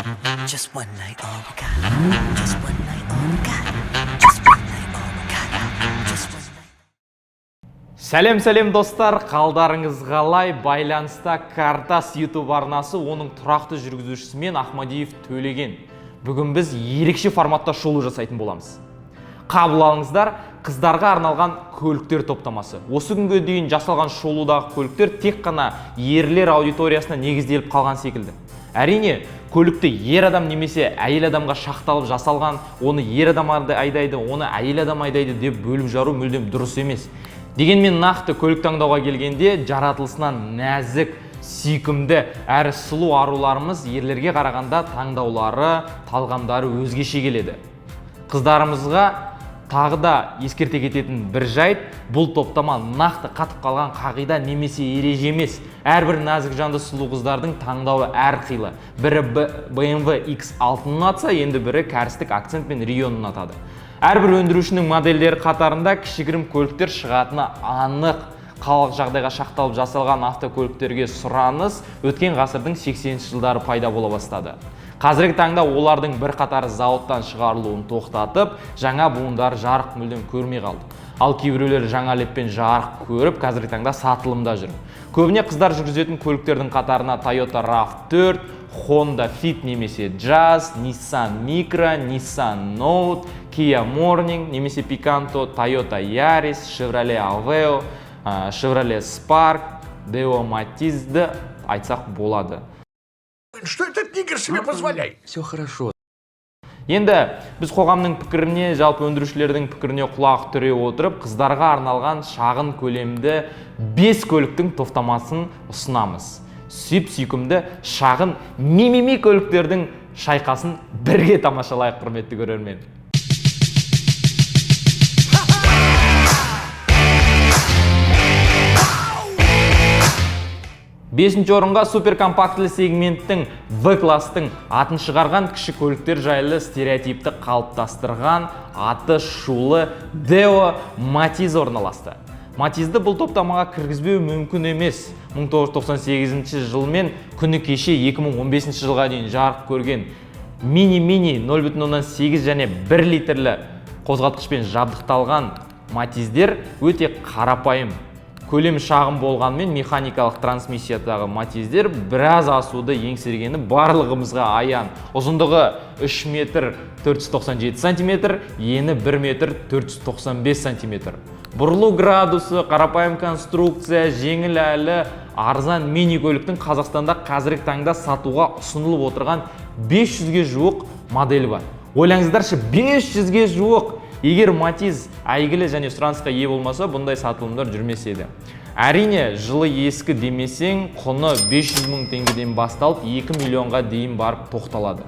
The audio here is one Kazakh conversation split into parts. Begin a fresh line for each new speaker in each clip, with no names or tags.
Just one night, all we got. Just one night, all we got. Just one night, all we got. Just one night.
Сәлем, сәлем, достар, қалдарыңыз қалай? Байланыста Картас YouTube арнасы, оның тұрақты жүргізушісі мен, Ахмадиев Төлеген. Бүгін біз ерекше форматта шолу жасайтын боламыз. Қабыл алыңыздар, қыздарға арналған көліктер топтамасы. Осы күнге дейін жасалған шолудағы көліктер тек қана ерлер аудиториясына негізделіп қалған секілді. Әрине, көлікті ер адам немесе әйел адамға шақталып жасалған, оны ер адам айдайды, оны әйел адам айдайды деп бөліп жару мүлдем дұрыс емес. Дегенмен нақты көлік таңдауға келгенде жаратылысынан нәзік, сүйкімді әрі сұлу аруларымыз ерлерге қарағанда таңдаулары, талғамдары өзгеше келеді. Қыздарымызға тағы да ескерте кететін бір жайт: бұл топтама нақты қатып қалған қағида немесе ереже емес. Әрбір нәзік жанды сұлу қыздардың таңдауы әрқилы. Бірі BMW X6 ұнатса, енді бірі кәрістік Акцент пен Рионы ұнатады. Әрбір өндірушінің модельдері қатарында кішігірім көліктер шығатыны анық. Қалалық жағдайға шақталып жасалған автокөліктерге сұраныс өткен ғасырдың 80 жылдары пайда бола бастады. Қазіргі таңда олардың бірқатары зауыттан шығарылуын тоқтатып, жаңа буындар жарық мүлдем көрмей қалды. Ал кейбіреулері жаңа леппен жарық көріп, қазіргі таңда сатылымда жүр. Көбіне қыздар жүргізетін көліктердің қатарына Toyota RAV4, Honda Fit немесе Jazz, Nissan Micra, Nissan Note, Kia Morning немесе Picanto, Toyota Yaris, Chevrolet Aveo, Chevrolet Spark, Daewoo Matiz'ді айтсақ болады.
Что этот нигер себе позволяет?
Все хорошо.
Енді біз қоғамның пікіріне, жалпы өндірушілердің пікіріне құлақ түре отырып, қыздарға арналған шағын көлемді 5 көліктің топтамасын ұсынамыз. Сүйіп сүйкімді шағын мимими көліктердің шайқасын бірге тамашалайық, құрметті көрермен. Бесінші орынға суперкомпактілі сегменттің, В класстың атын шығарған, кіші көліктер жайлы стереотипті қалыптастырған аты шулы Daewoo Matiz орналасты. Матизді бұл топтамаға кіргізбеу мүмкін емес. 1998 жыл мен күні кеше 2015 жылға дейін жарық көрген мини-мини 0,8 және 1 литрлі қозғалтқышпен жабдықталған Матиздер өте қарапайым. Көлемі шағын болғанымен, механикалық трансмиссиядағы Матиздер біраз асуды еңсергені барлығымызға аян. Ұзындығы 3 метр 497 сантиметр, ені 1 метр 495 сантиметр. Бұрылу градусы, қарапайым конструкция, жеңіл әлі арзан мини көліктің Қазақстанда қазіргі таңда сатуға ұсынылып отырған 500-ге жуық моделі бар. Ойлаңыздаршы, 500-ге жуық! Егер Матиз әйгілі және сұранысқа ие болмаса, бұндай сатылымдар жүрмес еді. Әрине, жылы ескі демесең, құны 500 мың теңгеден басталып, 2 миллионға дейін барып тоқталады.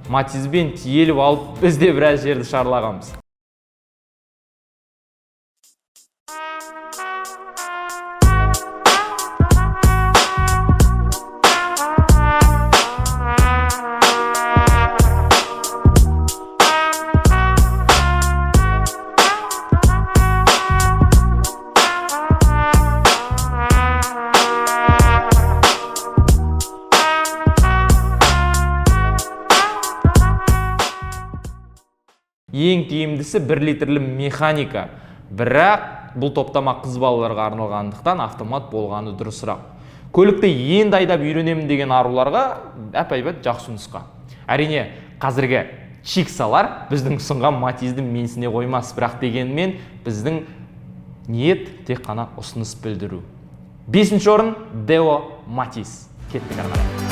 Матизбен тиеліп алып, біз де біраз жерді шарлағанбыз. Ең тиімдісі 1 литрлі механика. Бірақ бұл топтама қыз балаларға арналғандықтан автомат болғаны дұрысырақ. Көлікті енді айдап үйренемін деген аруларға әп-әйбат жақсы нұсқа. Әрине, қазіргі чиксалар біздің ұсынған Матизді менсіне қоймас, бірақ дегенмен біздің ниет тек қана ұсыныс білдіру. Бесінші орын Daewoo Matiz. Кеттік ары қарай.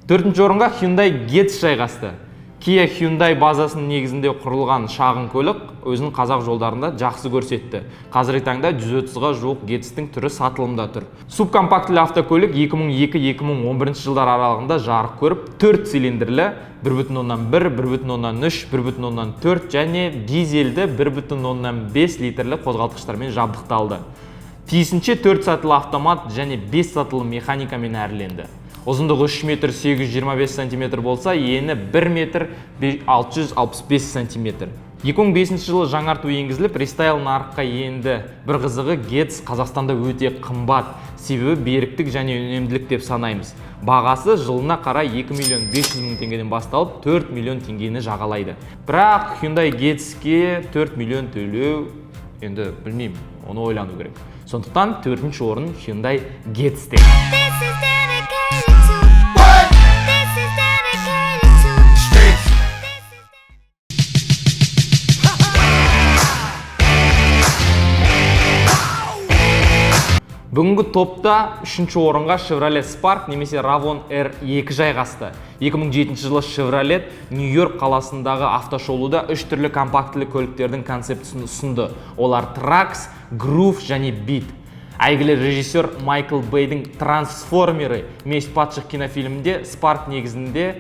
Төртінші орынға Hyundai Getz жайғасты. Kia Hyundai базасының негізінде құрылған шағын көлік өзін қазақ жолдарында жақсы көрсетті. Қазіргі таңда 130-ға жуық Getzтің түрі сатылымда тұр. Субкомпактілі автокөлік 2002-2011 жылдар аралығында жарық көріп, 4 цилиндрлі 1,1, 1,3, 1,4 және дизельді 1,5 литрлі қозғалтқыштармен жабдықталды. Тиісінше 4 сатылы автомат және 5 сатылы механикамен әрленді. Ұзындығы 3 метр 825 сантиметр болса, ені 1 метр 665 сантиметр. 2005 жылы жаңарту енгізіліп, рестайл нарыққа енді. Бір қызығы, Getz Қазақстанда өте қымбат, себебі беріктік және үнемділік деп санаймыз. Бағасы жылына қарай 2 миллион 500 мың теңгеден басталып, 4 миллион теңгені жағалайды. Бірақ Hyundai Getzке 4 миллион төлеу, енді білмеймін, оны ойлану керек. Сондықтан төртінші орын Hyundai Getzте.
This is dedicated to.
What?
This is dedicated to.
Streets.
This is.
Бүгінгі топта үшінші орынға Chevrolet Spark немесе Ravon R2 жайғасты. 2007 жылы Chevrolet Нью-Йорк қаласындағы автошолуда үш түрлі компактілі көліктердің концептісін ұсынды. Олар Trax, Groove және Beat. Әйгілі режиссер Майкл Бэйдің «Трансформеры. Месть падших» кинофильмінде Spark негізінде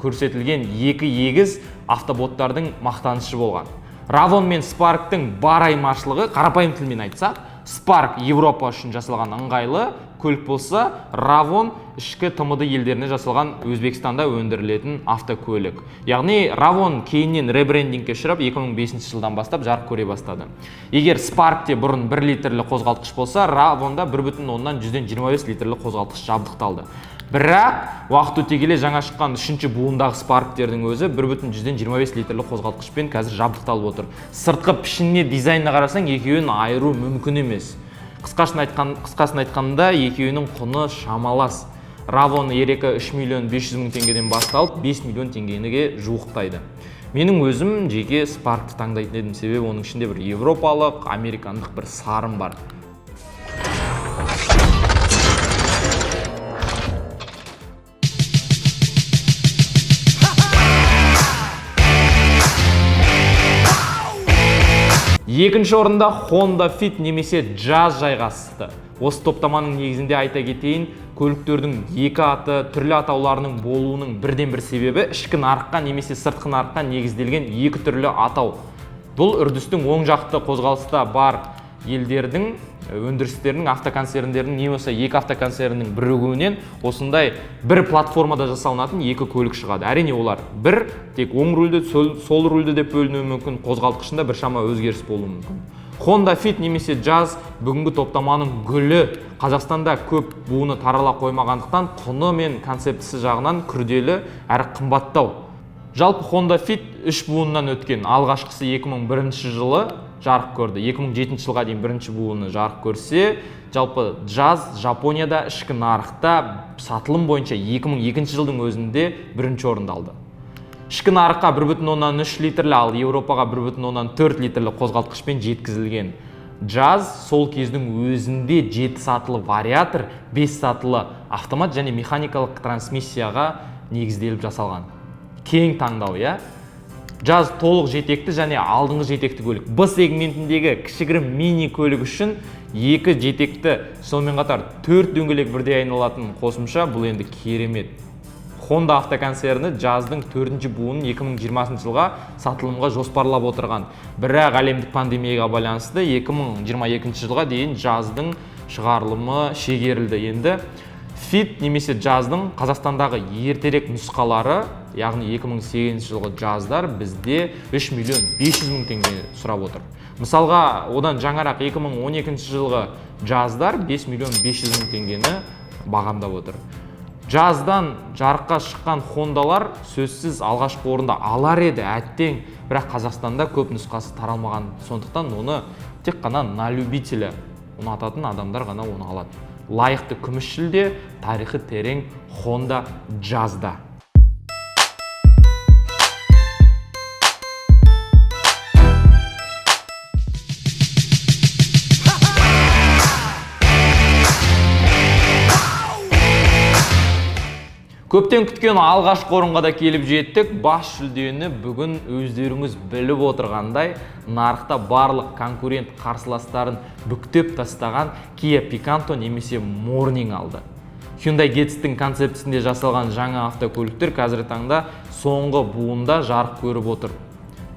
көрсетілген екі егіз автоботтардың мақтанышы болған. Равон мен Спарктың бар айырмашылығы, қарапайым тілмен айтсақ, Спарк Европа үшін жасалған ыңғайлы көлік болса, Равон ішкі ТМД елдеріне жасалған, Өзбекстанда өндірілетін автокөлік. Яғни Равон кейіннен ребрендингке ұшырап, 2005 жылдан бастап жарық көре бастады. Егер Спаркте бұрын 1 литрлі қозғалтқыш болса, Равонда 1,25 литрлі қозғалтқыш жабдықталды. Бірақ уақыт өте келе жаңа шыққан үшінші буындағы Спарктердің өзі 1,25 литрлі қозғалтқышпен қазір жабдықталып отыр. Сыртқы пішініне, дизайнына қарасаң, екеуін айыру мүмкін емес. Қысқасын айтқанда, екеуінің құны шамалас. Равон R2 3 миллион 500 мың теңгеден басталып, 5 миллион теңгеге жуықтайды. Менің өзім жеке Спаркты таңдайтын едім, себебі оның ішінде бір европалық, американдық бір сарын бар. Екінші орында Honda Fit немесе Jazz жайғасты. Осы топтаманың негізінде айта кетейін, көліктердің екі аты түрлі атауларының болуының бірден бір себебі ішкі нарыққа немесе сыртқы нарыққа негізделген екі түрлі атау. Бұл үрдістің оң жақты қозғалыста бар елдердің өндірістерінің, автоконцерндерінің не болмаса екі автоконцерннің бірігуінен осындай бір платформада жасалынатын екі көлік шығады. Әрине, олар бір тек оң рульді, сол рульді деп бөлінуі мүмкін, қозғалтқышында біршама өзгеріс болуы мүмкін. Honda Fit немесе Jazz бүгінгі топтаманың гүлі. Қазақстанда көп буыны тарала қоймағандықтан, құны мен концептісі жағынан күрделі әрі қымбаттау. Жалпы Honda Fit үш буыннан өткен. Алғашқысы 2001 жылы жарық көрді. 2007 жылға дейін бірінші буыны жарық көрсе, жалпы Jazz Жапонияда ішкі нарықта сатылым бойынша 2002 жылдың өзінде бірінші орынды алды. Ішкі нарыққа 1,3 литрлі, ал Еуропаға 1,4 литрлі қозғалтқышпен жеткізілген. Jazz сол кездің өзінде 7 сатылы вариатор, 5 сатылы автомат және механикалық трансмиссияға негізделіп жасалған. Кең таңдау, иә? Jazz толық жетекті және алдыңғы жетекті көлік. Б сегментіндегі кішігірім мини көлік үшін екі жетекті, сонымен қатар төрт дөңгелек бірдей айналатын қосымша, бұл енді керемет. Honda автоконцерні Jazz'дың төртінші буынын 2020 жылға сатылымға жоспарлап отырған. Бірақ әлемдік пандемияға байланысты 2022 жылға дейін Jazz'дың шығарылымы шегерілді. Енді Fit немесе Jazz'дың Қазақстандағы ертерек нұсқалары, яғни 2008 жылғы Jazz'дар бізде 3 миллион 500 мың теңге сұрап отыр. Мысалға, одан жаңарақ 2012 жылғы Jazz'дар 5 миллион 500 мың теңгені бағамдап отыр. Jazz'дан жарыққа шыққан Hondалар сөзсіз алғашқы орында алар еді, әттең, бірақ Қазақстанда көп нұсқасы таралмаған. Сондықтан оны тек қана на любителя ұнататын адамдар ғана оны алады. Лайықты күміс жүлде тарихы терең Honda Jazz'да. Көптен күткен алғашқы орынға да келіп жеттік. Бас жүлдені бүгін өздеріңіз біліп отырғандай, нарықта барлық конкурент қарсыластарын бүктеп тастаған Kia Picanto немесе Morning алды. Hyundai Getz-тің концептісінде жасалған жаңа автокөліктер қазіргі таңда соңғы буында жарық көріп отыр.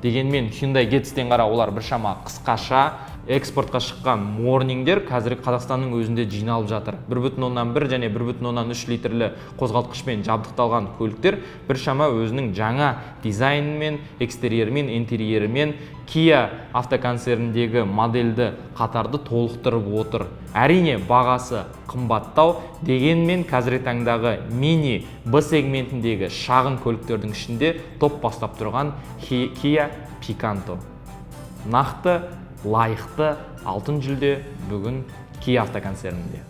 Дегенмен Hyundai Getz-тен қара олар біршама қысқаша. Экспортқа шыққан Морнингдер қазір Қазақстанның өзінде жиналып жатыр. 1,1 және 1,3 литрлі қозғалтқышпен жабдықталған көліктер біршама өзінің жаңа дизайнымен, экстерьерімен, интерьерімен Kia автоконцерніндегі модельді қатарды толықтырып отыр. Әрине, бағасы қымбаттау, дегенмен қазіргі таңдағы мини Б сегментіндегі шағын көліктердің ішінде топ бастап тұрған Kia Picanto. Нақты, лайықты алтын жүлде бүгін Kia автоконцернінде.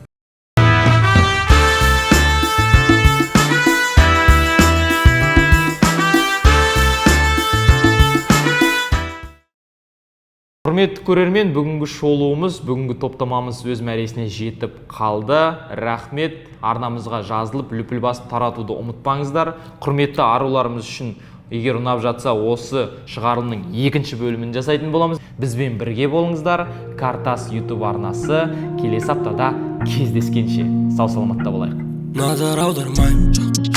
Құрметті көрермен, бүгінгі шолуымыз, бүгінгі топтамамыз өз мәресіне жетіп қалды. Рахмет, арнамызға жазылып, лүпіл басып таратуды ұмытпаңыздар. Құрметті аруларымыз үшін, егер ұнап жатса, осы шығарылымның екінші бөлімін жасайтын боламыз. Бізбен бірге болыңыздар. Картас YouTube арнасы, келесі аптада кездескенше сау саламатта болайық.
Назар аудармаймын.